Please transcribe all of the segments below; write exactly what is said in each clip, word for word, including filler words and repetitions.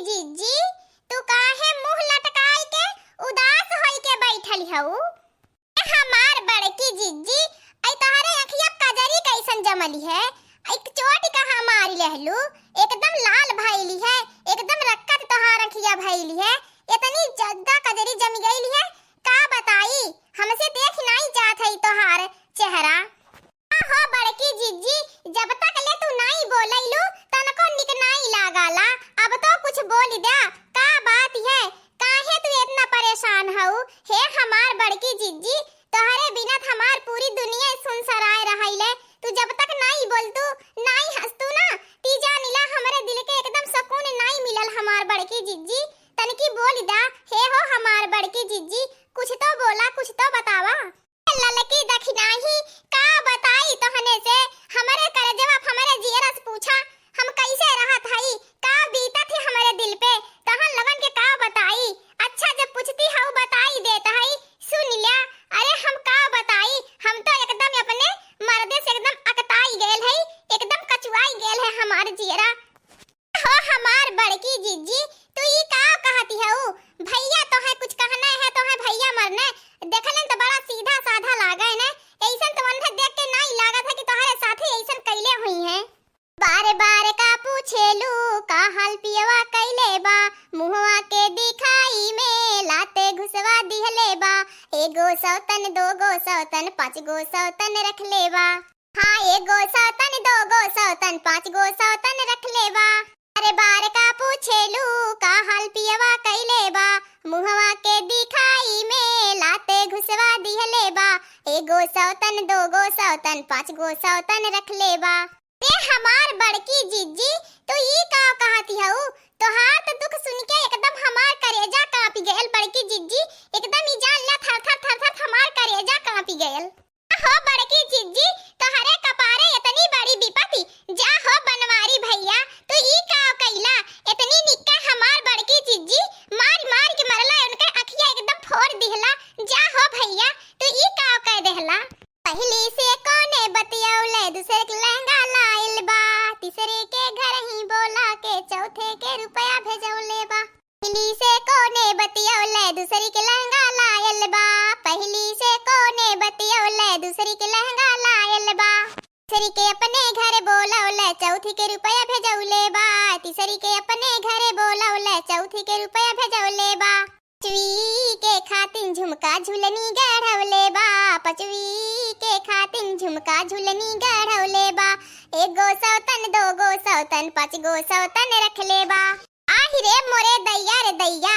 जिज्जी, तू काहे मुँह लटकाइ के उदास होइ के बैठल हऊ? ए हमार बड़की जिज्जी, अइ तोहरे अँखिया कजरी कइसन जमली है? एक चोट कहाँ मारि लेहलू, एकदम लाल भइली है, एकदम रक्कत तोहार अँखिया भइली है, एतनी जद्दा कजरी जमि गइली है, का बताई, हमसे देखि नाहीं जात है तोहार चेहरा। का हो बड़की जिज्जी, जब तक ले तू नाहीं बोलैलू, तनको निक नाहीं लागाला। अब तो कुछ बोलि द्या, का बात है? काहे तू एतना परेसान हऊ? हे हमार बड़की जिज्जी, तोहरे बिना त हमार पूरी दुनिया सुनसराए रहइले। तू जब तक नाहीं बोलतू, नाहीं हँसतू ना, ती जानिला हमरे दिल के एकदम सकून नाहीं मिलल हमार बड़की जिज्जी। तनकी बोलि द्या, हे हो हमार बड़की जिज्जी, कुछ तो बोला, कुछ तो बतावा। ललकी दखिनही, का बताई तोहने से, हमरे करेजवा, हमरे जियरा से पूछा, हम कइसे रहत हई, का बीतत है हमरे दिल पे, तोहन लोगन के का बताई। अच्छा, जब पूछती हऊ, बताइ देत हई, सुनि ल्या। अरे, हम का बताई, हम तो एकदम अपने मर्दे से एकदम अकताइ गयल हई, एकदम कचुआइ गयल है हमार जियरा। हो हमार बड़की जिज्जी, तू ई का कहती हऊ? भइया तोहे कुछ कहने है, तोहे भइया मरने। देखले त बड़ा सीधा साधा लागे ने, अइसन त वन्हे देख के नाहीं लागत है कि तोहरे साथे अइसन कइले हुइहैं। बार बार का पूछेलू, का हाल पियवा कइले बा? मुँहवा के दिखाई में लाते घुसवा दिहले बा। एगो सौतन, दो गो सौतन, पाँच गो सौतन रखले बा। हाँ, एगो सौतन, दो गो सौतन, पाँच गो सौतन रखले बा। अरे बार का पूछेलू, का हाल पियवा कइले बा? मुँहवा के दिखाई में लाते घुसवा दिहले बा। एगो सौतन, दो गो सौतन, पाँच गो सौतन रखले बा। ए हमार बड़की जिज्जी, तू ई का कहती हऊ? तोहार त दुख सुनि के एकदम हमार करेजा काँपि गयल बड़की जिज्जी, एकदम ई जान ल्या थर थर थर थर हमार करेजा काँपि गयल। हो बड़की जिज्जी, तोहरे कपारे एतनी बड़ी विपत्ति, जा हो बनवारी भइया, तू ई का कइला? एतनी निक्का हमार बड़की जिज्जी, मारि मारि के मरला, उनके अँखिया एकदम फोर दिहला, जा हो भइया, तू ई का कइ देहला? पहिली से कौने बतियौले, दूसरे के लहंगा लाइल बा, तीसरे के घरही बोला के चौथे के रुपया भेजौले बा। पहिली से कौने बतियौले, दूसरी के लहंगा लायल बा। पहिली से कौने बतियौले, दूसरी के लहंगा लायल बा। दूसरी के अपने घर बोलौले, चौथी के रुपया भेजौले बा। तीसरी के अपने घर बोलौले, चौथी के रुपया भेजौले बा। पचवी के खातिन झुमका झुलनी गढ़ौले बा। पचवी के खातिन झुमका झुलनी गढ़ौले बा। एगो सौतन, दो गो सौतन, पाँच गो सौतन रखले बा। आहि रे मोरे दैया रे दैया,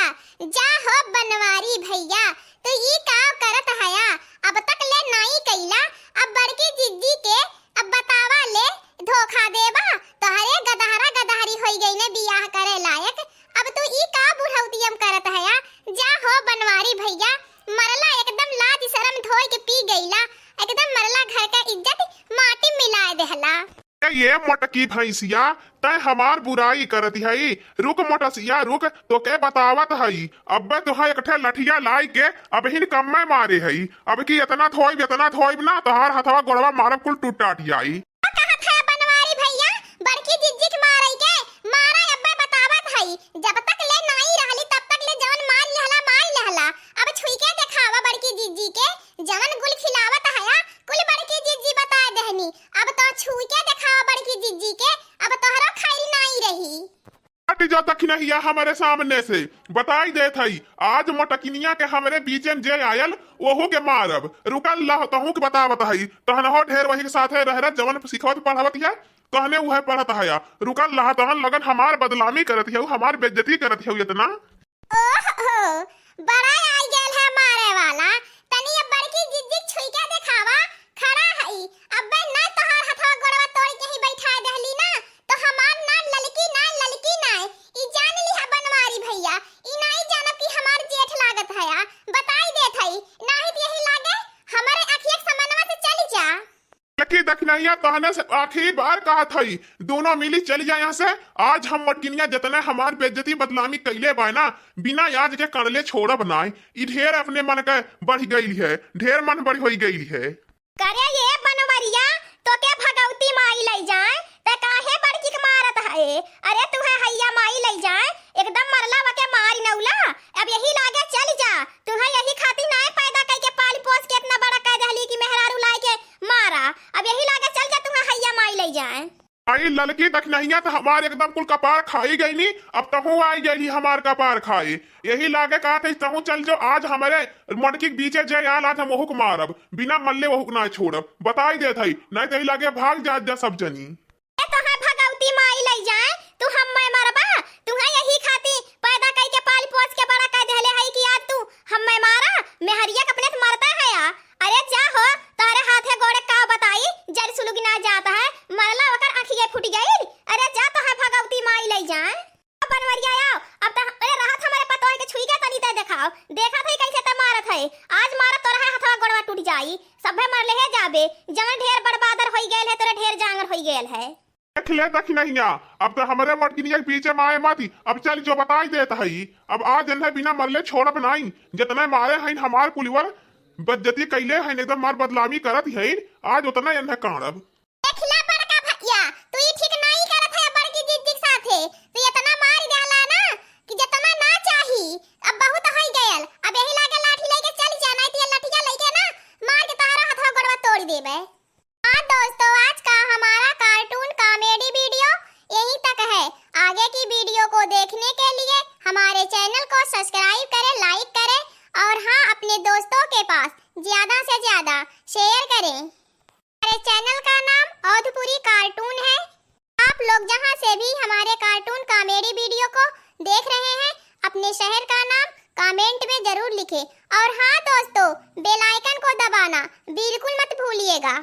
जा हो बनवारी भइया, तू ई का करत हया? अब तक ले नाई कइला, अब बड़की जिज्जी के अब बतावा ले, धोखा देबा? तोहरे गदहरा गदहरी होई गई ने बियाह करे लायक, अब तू ई का बुढ़ौतियम करत हया? जा हो बनवारी भइया, मरला एकदम लाज शरम धोई के पी गइला, एकदम मरला घर का इज्जत माटी मिलाए देहला। ए, ये मोटकी भैंसिया, तैं हमार बुराई करत हई। रुक मोटसिया, रुक, तोके बतावत हई। अब्बे तोहे एक ठे लठिया लाई के अबहिन कम्मे मारे हई। अब की एतना धोइब, एतना धोइब ना, तोहार हथवा गोड़वा मारब कुल टूट टाट जाई। का कहत है बनवारी भैया, बड़की जिज्जी के मारई के? मारा अब्बे बतावत हई। जब तक ले नाई रहली, तब तक ले जवन मार लेहला, मार लेहला। अब छुई के देखावा बड़की जिज्जी के, जवन गुल खिलावत हया, कुल बड़की जिज्जी बताए देहनी। अब तो छुई के देखावा बड़की जिज्जी के, अब तोहरो खइल नाई रही। हट जा दखिनहिया हमरे सामने से, बताई देत हई, आज मोटकिनिया के हमरे बीचे में जे आयल, ओहू के मारब। रुकल लह, तहूँ के बतावत हई, तहनहो ढेर वही के साथे रह रह जवन सिखवत पढ़वत है, तहने उहे पढ़त हया। रुकल लह, तहन लगन हमार बदनामी करत हऊ, हमार बेइज्जती करत हऊ एतना। ओहो, बड़ा आई गेल है मारे वाला। तनी अब बड़की जिज्जी छुई के देखावा, खड़ा हई। अब्बे ना तोहार हथवा गोड़वा तोड़ के ही बैठाए देहली ना, तो हमार ना ललकी ना, ललकी ना। ई जान लिहा बनवारी भैया, ई नाई जानब कि हमार जेठ लागत हया। बताई देत हई, नाहीं त यही लागे हमरे अखिया के समनवा से चली जा। लकी दखिनहिया, तहने से आखिरी बार कहत हई, दोनों मिली चली जा यहाँ से। आज हम मोटकिनिया जतने हमार बेइज्जती बदनामी कइले बाय ना, बिना आज के कड़ले छोड़ब नाय। ई ढेर अपने मन के बढ़ गइल है, ढेर मन बढ़ होई गइल है। करे ये बनवरिया, तोके भगवती माई लई जाए, ते काहे बड़की के मारत है? अरे तुहे हैया माई लई जाए, एकदम ललकी दखिनहिया त हमार एकदम कुल कपार खाई गइनी, अब तहूँ आई गइली हमार कपार खाए। यही लागे कहत हई तहूँ चल जो, आज हमरे मटकी के बीचे जे आल आज हम ओहू के मारब, बिना मल्ले ओहू के ना छोड़ब, बताई देत हई, नहीं त यही लागे भाग जात जा सब जनी। ए तोहे भगवती माई लई जाए, तू हम्मे मरबा, तुहे यही खाती पैदा कई के पाल पोस के बड़ा कई देहले हई कि आज तू हम्मे मारा, मेहरिया के अपने से मरता है या? अरे जा हो, तोहरे हाथे गोड़े का बताई, जर सुलुग ना जात है, मरला ओकर आँखिये फूट गइल। अरे जा तोहे भगवती माई लई जाए। अब बनवरिया आओ, अब त अरे रहत हमरे पतोह के छुई के तनी ते देखाओ, देखत है कैसे ते मारत है, आज मारत तोरा है हथवा गोड़वा टूट जाई, सभे मरले है जाबे, जवन ढेर बड़बादर होई गयल है, तोरे ढेर जांगर होई गयल है। देख ले दखिनहिया, अब त हमरे मोटकिनिया के पीछे माए मती, अब चल जो बताई देत हई, अब आज एन्हे बिना मरले छोड़ब नाई, जितने मारे हईन हमार कुलिवर बज्जती कैले हईन, एकदम मार बदनामी करत हईन, आज उतना एन्हे काढ़ब। देखला बड़का भैया, तू ई ठीक नाई करत है बड़की दीदी के साथे, तू इतना मार देहला ना कि जितना ना चाही, अब बहुत होई गयल, अब यही लागे लाठी लेके चल जा, नाई त ये लठिया लेके ना मार के तोहरा हथवा गोड़वा तोड़ देबे। हाँ दोस्तों, आज का हमारा cartoon comedy video यहीं तक है। आगे की video को देखने के लिए हमारे channel को subscribe करें, like करें और हाँ, अपने दोस्तों के पास ज्यादा से ज्यादा share करें। हमारे channel का नाम अवधपुरी cartoon है। आप लोग जहाँ से भी हमारे cartoon comedy video को देख रहे हैं, अपने शहर का नाम comment में जरूर लिखें। और हाँ दोस्तों, bell icon को दबाना बिल्कुल मत भूलिएगा।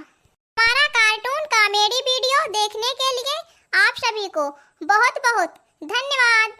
हमारा cartoon comedy video देखने के लिए आप सभी को बहुत बहुत धन्यवाद।